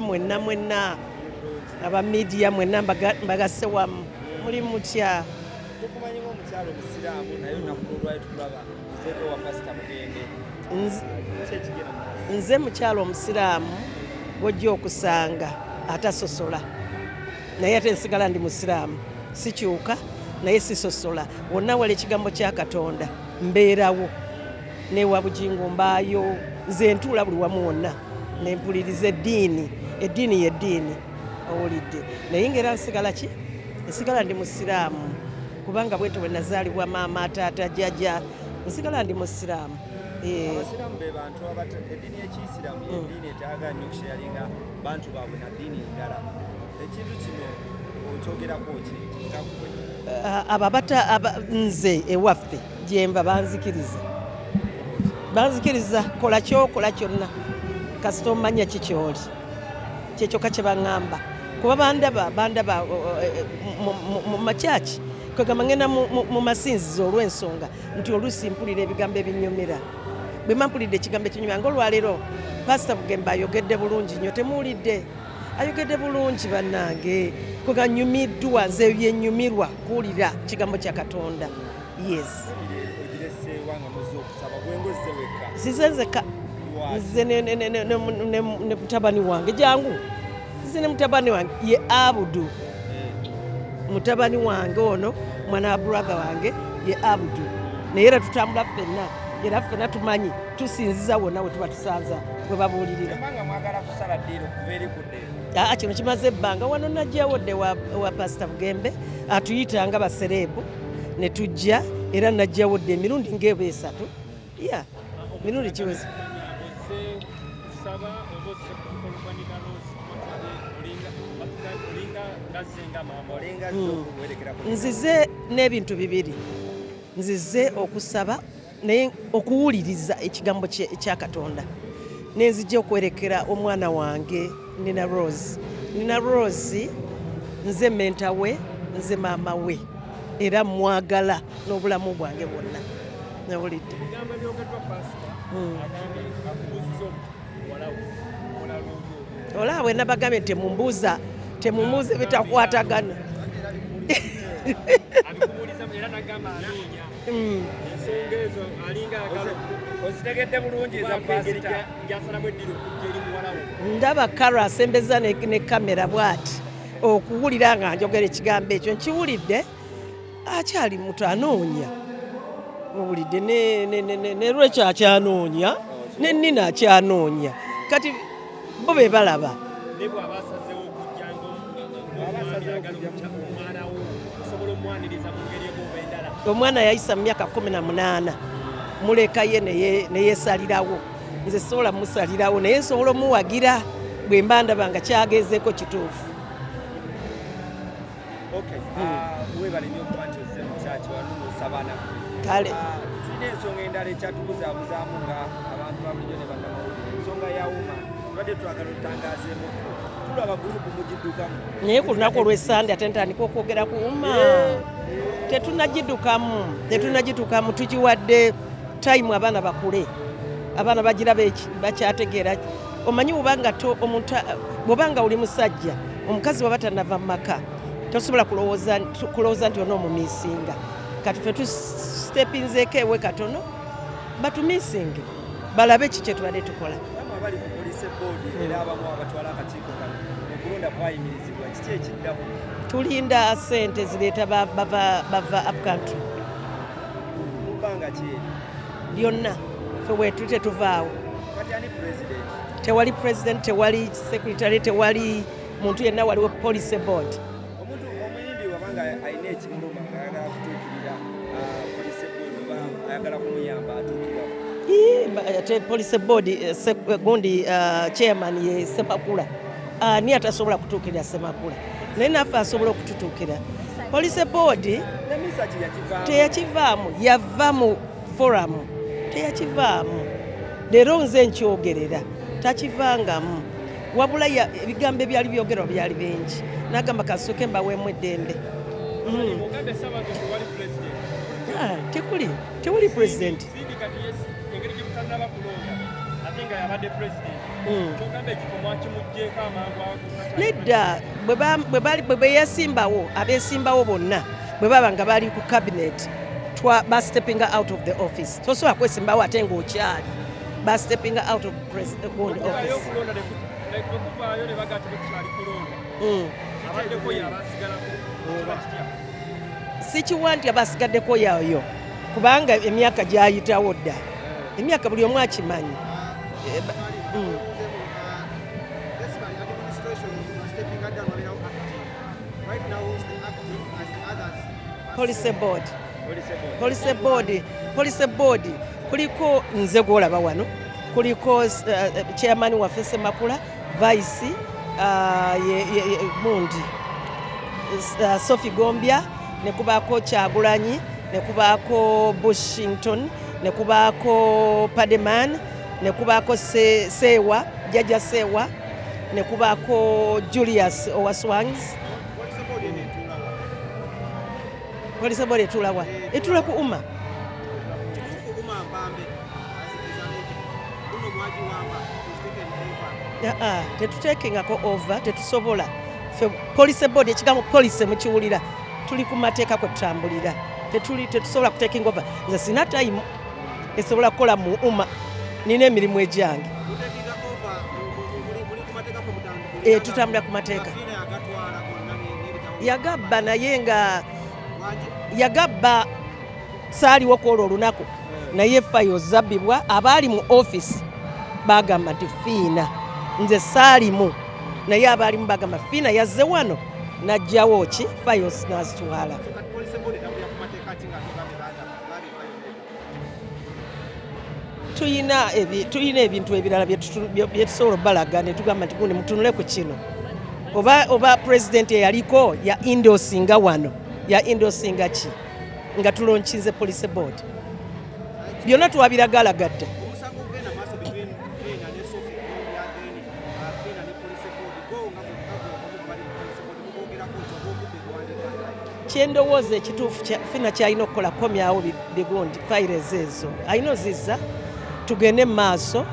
Mwenna mwenna aba media mwenna mbagasse wamu, muli mutya? Tukumanyi ng'omukyalo omusiraamu, naye olunaku lwolwayo tukulaba ozeeko wa Pasita Bugembe. Ki ekigenda mu maaso? Nze mukyalo omusiraamu gwojja okusanga atasosola, naye ate nsigala ndi musiraamu, sikyuka, naye sisosola. Wonna wali ekigambo kya Katonda mbeerawo, newa Bugingo mbaayo. Nze ntuula buli wamu wonna nempuliriza eddiini. Eddiini yeddiini, owulidde? Naye ngaera nsigala ki? Nsigala ndi musiraamu, kubanga bwetyo bwe nazaalibwa, maama, taata, jjajja, nsigala ndi musiraamu. Abasiraamu be bantu eddiini y'ekiyisiraamu yeddiini etayagala nnyo okusharinga bantu baabwe na ddiini endala. Ekintu kino okyogerako ki nga ggwe? Abo abata nze ewaffe gyenva banzikiriza, banzikiriza kola kyokola kyonna kasita omanya kikyoli. Kyekyokka kye baŋŋamba, kuba bandaba mu makyaki, kwegamba ngenda mu masinzizo olw'ensonga nti oluusi mpulira ebigambo ebinyumira. Bwe mba mpulidde ekigambo ekinyumira, ngaolwaleero Pasita Bugembe ayogedde bulungi nnyo, temuwulidde? Ayogedde bulungi bannange, kwega nyumiddwa. Nze byenyumirwa kuwulira kigambo kya Katonda, yes. Famire ogireseewa nga muzze okusaba? Gwenga ozze wekka? Nzize nzekka. Lwaki? Nze ne mutabani wange. Jangu. Nze ne mutabani wange ye Abudu. Mutabani wange ono mwana wa brother wange ye Abudu, naye era tutambula ffenna, era ffenna tumanyi tusinziza wonna we tuba tusanza we babuulirira. Embanga mwagala kusala ddiiro kuva eri ku ddeero? Aa, kino kimaze ebbanga. Wano najjawo dde wa Pasita Bugembe atuyita nga ba celeb ne tujja, era najjawo dde emirundi ng'eba 3 ya mirundi kiweze. Ozze kusaba oba ozze kukolwa Nina Rose? Olinga ngazze nga maama. Olinga azze okuwerekerako. Nzize n'ebintu bibiri. Nzize okusaba, naye okuwuliriza ekigambo kya Katonda, nenzijja okwerekera omwana wange Nina Rose. Nina Rose nze mentor we, nze maama we, era mwagala n'obulamu bwange bwonna, nawulidde. Ebigambo ebyogeddwa pasita, agambye akubuuziza omuwala wo, omulala oli. Olaba bwe nabagambye, temumbuuza, temumbuuza ebitakwatagana. Abikubuuliza era nagamba anoonya ensonga ezo, alinga ayagala Ozitegedde bulungi eza okubaako engeri pasita? gyasalamu eddiro okujja eri muwala wo. Ndaba Karo asembeza ne kamera bw'ati okuwulira nga njogera ekigambo ekyo. Nkiwulidde, akyali muto, anoonya, owulidde? Ne lwekyo akyanoonya, ne Nina akyanoonya. Kati bo be balaba. Ne bw'aba asazeewo okujja ng'omwami ayagala omwana wo, osobola omwaniriza mu ngeri emu oba endala? Omwana yayisa mu myaka 18, muleka ye neyesalirawo. Nze sobola musalirawo, naye nsobola omuwagira bwe mba ndaba nga kyagezeeko kituufu. Okay, weebale nnyo okuba nti ozze mu kyaki wano ng'osaba naffe. Kale. Tulina ensonga endala ekyatubuzaabuzamu nga abantu ba bulijjo ne bannamawulire, ensonga ya UMA. Tubadde twagala otutangaazeemukko. Tulaba group mugiddukamu. Naye ku lunaku olw'Esande ate ntandika okwogera ku UMA? Tetunagidukamu, tetunagitukamu. Tugiwadde time, abaana bakule, abaana bagira bakyategeera. Omanyi bwobanga omuntu, bwobanga oli musajja, omukazi bwaba tanava mu maka, tosobola kulowooza nti onoomumiisinga. Kati fe tustepinzeeko ewe katono, batumiisinge balabe ki kyetubadde tukola. Bamwe abali ku police board era abamu abatwala akakiiko kano, okulonda kwayimirizibwa. Kiki ekiddako? Tulinda sente zireeta bava up country. Mu bbanga ki eri? Byonna fe wetu tetuvaawo. Kati ani president? Tewali president, tewali secretary, tewali muntu yenna, waliwo policy board. Omuntu omuyimbi wabanga alina ekimuluma nga ayagala kutuukirira police board oba ayagala kumuyamba, atuukira? Ii, ate policy board gundi chairman ye Semakula. Ani atasobola kutuukirira Semakula? Naye naffe asobola okututuukira. Policy board Ne Misaki yakivaamu. Teyakivaamu, yava mu forum, teyakivaamu. Leero nze nkyogerera, takivangamu, wabula ebigambo ebyali byogerwa byali bingi, nagamba kasooke mbaweemu eddembe. Ogambe Sabato tewali president. Ah, tekuli, tewali president. Cindy kati yes, engeri gye mutannaba kulonda ate nga yabadde president. Kyogamba ekifo mwakimuggyeko amangu ago? Nedda, bwe bali bwe beyesimbawo, abeesimbawo bonna bwe baba nga bali ku cabinet, ba stepping out of the office. Tosobola kwesimbawo ate ng'okyali. Ba stepping out of gundi Okuvaayo office. okulonda ne kuvaayo ne bagaa tekukyali kulonda. Abaddeko ye abasigalako kiba kitya? Sikiwa nti abasigaddeko yayo, kubanga emyaka gyayitawo dda, emyaka buli omu akimanyi. Basically, administration is stepping down wabeerawo acting. Right now, who's the acting as the others are Policy board. Policy board. Policy board, policy board kuliko nze gwolaba wano, kuliko chairman waffe Semakula, vice ye mundi Sophie Gombya, ne kubaako Kyagulanyi, ne kubaako Bushington, ne kubaako Pademan, ne kubaako Sewa, Jajja Sewa, ne kubaako Julius owa Swangs. Policy board eno etuula wa? Policy board etuula wa? Etuula ku UMA. Kituufu UMA mpambe azikizalete buno mwagiwamba is taken over? Aa, tetutekengako over, tetusobola. Ffe policy board, ekigambo policy mukiwulira, tuli ku mateeka kwe tutambulira. Tetuli, tetusobola kutaking over. Nze sina time esobola kukola mu UMA, nina emirimu egyange. Mutakinga over, muli ku mateeka kwe mutambulira? Eh, tutambulira ku mateeka. Fiina yagatwala gonna n'ebitabo. Yagabba naye nga Wangi? Yagabba, saaliwo kwolwo olunaku, naye fayo zabbibwa. Abaali mu office bagamba nti Fiina, nze saalimu, naye abaalimu bagamba Fiina yazze wano n'aggyawo ki files n'azitwala. So kati policy board etambulira ku mateeka ki nga tugambye babibba? Tuyina ebintu ebirala bye tusobola obbalaga ne tugamba nti gundi mutunule ku kino, oba president eyaliko ya endorsinga wano, ya endorsinga ki nga tulaunchinze policy board. Byonna twabiragalaga dda. Omusango ogugenda maaso between Fiina ne Sophie Gombya, then Fiina ne policy board, go nga omu bali mu policy board mugwogerako nti oba okubba ebiwandiiko? Kyendowooza ekituufu Fina kyalina okukola kukomyawo bigundi files ezo, alina ozizza tugende mu maaso.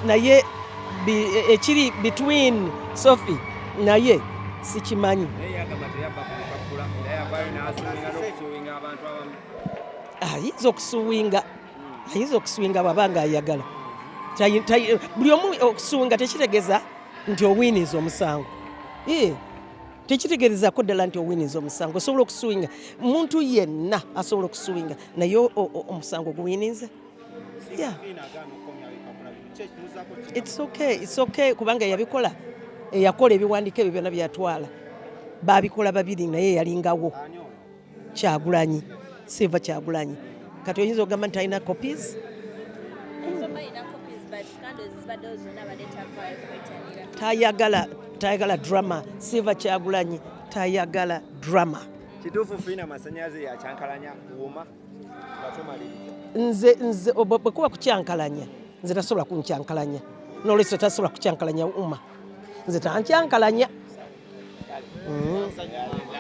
Naye ekiri between Sophie naye sikimanyi. Naye yagamba teyabba ku lupapula, era yavaayo n'asuuwinga n'okusuuwinga abantu abamu. Ayinza okusuwinga bw'aba nga ayagala. Buli omu okusuwinga tekitegeeza nti owiniza omusango. Tekitegeezako ddala nti owiniza omusango. Osobola okusuwinga, muntu yenna asobola okusuwinga, naye omusango guwinize? Yeah. Fiina agaana okukomyawo ebipapula bino. Ki ekimuzaako ki? It's okay, it's okay, kubanga yabikola, eyakola ebiwandiiko ebyo byonna byatwala babikola babiri, naye yalingawo. Ani ono? Kyagulanyi, Silver Kyagulanyi. Kati oyinza okugamba nti alina copies? So balina copies, but scandals zibaddewo zonna abadde tavaayo kwetanira. Tayagala, tayagala drama. Silver Kyagulanyi tayagala drama. Kituufu Fiina masannyalaze yakyankalanya UMA? Nga tumaliriza. Nze bwe kuba kukyankalanya, nze tasobola kunkyankalanya. Nolwekyo tasobola kukyankalanya UMA, nze tankyankalanya.